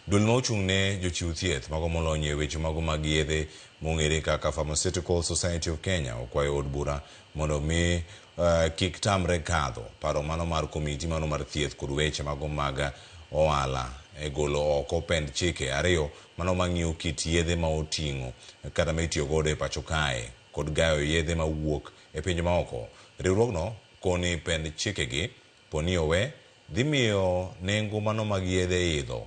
Duol ma ochung' ne jochiw thieth mago molony e weche mago mag yedhe mong'ere kaka Pharmaceutical Society of Kenya okwayo od bura mondo mi kik tamre kadho paro mano mar komiti mano mar thieth kod weche mago mag ohala e golo oko pend chike ariyo mano mang'iyo kit yedhe ma oting'o kata ma itiyo godo e pacho kae kod gayo yedhe mawuok e pinje maoko. Riwruogno koni pend chikegi poni owe dhi miyo nengo mano mag yedhe idho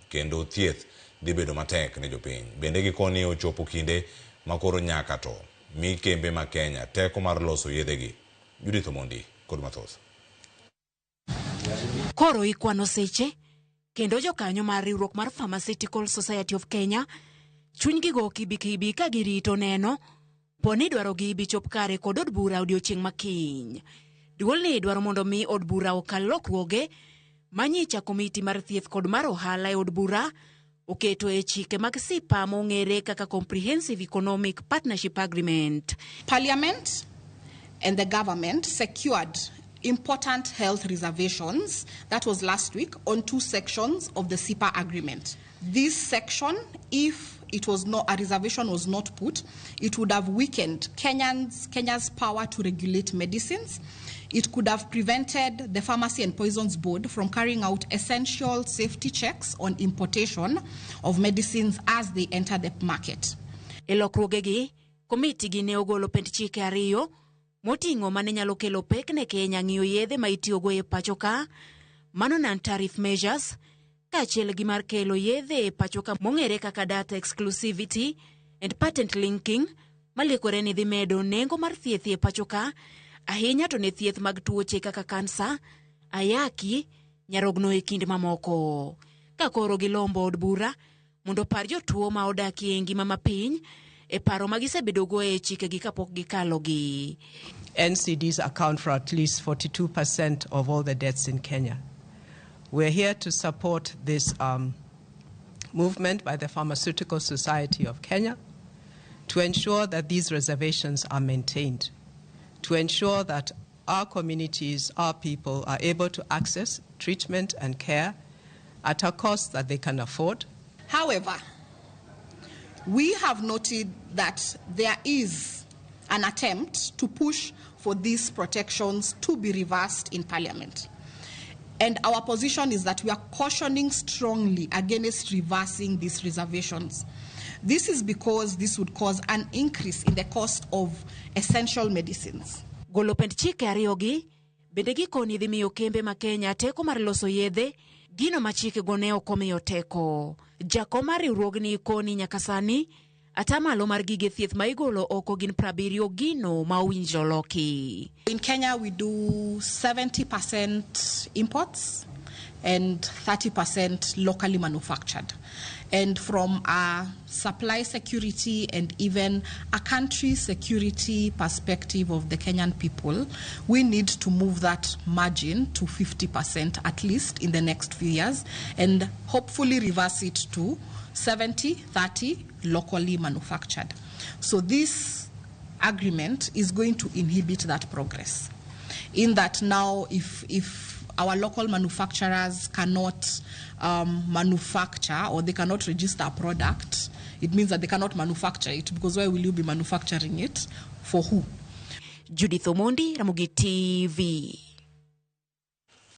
kendo thieth dhi bedo matek ne jopiny. Bende gikoni ochopo kinde ma koro nyaka to mi kembe ma Kenya teko mar loso yedhegi. Judith Omondi kod mathoth. Koro ikwano seche kendo jokanyo mar riwruok mar Pharmaceutical Society of Kenya chunygi go kibikibi ka girito neno poni dwarogi bi chop kare kod od bura odiochieng' ma kiny. Duolni dwaro mondo mi od bura okal lokruoge manyicha komiti mar thieth kod mar ohala e od bura oketo e chike mag CEPA mong'ere kaka Comprehensive Economic Partnership Agreement. Parliament and the government secured important health reservations, that was last week, on 2 sections of the CEPA agreement. This section, if it was not, a reservation was not put, it would have weakened Kenya's power to regulate medicines. It could have prevented the Pharmacy and Poisons Board from carrying out essential safety checks on importation of medicines as they enter the market. E lokruogegi, komiti gi ne ogolo pend chike ariyo moting'o mane nyalo kelo pek ne Kenya ng'iyo yedhe ma itiyogo e pacho ka, mano non-tariff measures, kaachiel gi mar kelo yedhe e pacho ka mong'ere kaka data exclusivity and patent linking, maliekore ni dhi medo nengo mar thieth e pacho ka, ahinya to ne thieth mag tuoche kaka kansa, ayaki, nyarogno e kind mamoko. Ka koro gilombo od bura mondo opar jotuo ma odakie e ngima mapiny e paro ma gisebedogo e chikegi kapok gikalogi. NCDs account for at least 42% of all the deaths in Kenya. We're here to support this movement by the Pharmaceutical Society of Kenya to ensure that these reservations are maintained, to ensure that our communities, our people are able to access treatment and care at a cost that they can afford. However, we have noted that there is an attempt to push for these protections to be reversed in Parliament. And our position is that we are cautioning strongly against reversing these reservations. This is because this would cause an increase in the cost of essential medicines. Golo pend chike ariyogi bende gikoni dhi miyo kembe ma Kenya teko mar loso yedhe, gino ma chikego ne ok omiyo teko. Jakom mar riwruogni koni nyaka sani atamalo mar gige thieth ma igolo oko gin 70 gino ma owinjo loki. In Kenya we do 70% imports and 30% locally manufactured. And from a supply security and even a country security perspective of the Kenyan people, we need to move that margin to 50% at least in the next few years and hopefully reverse it to 70-30 locally manufactured. So this agreement is going to inhibit that progress. In that now if our local manufacturers cannot manufacture or they cannot register a product, it means that they cannot manufacture it, because why will you be manufacturing it? For who? Judith Omondi, Ramogi TV.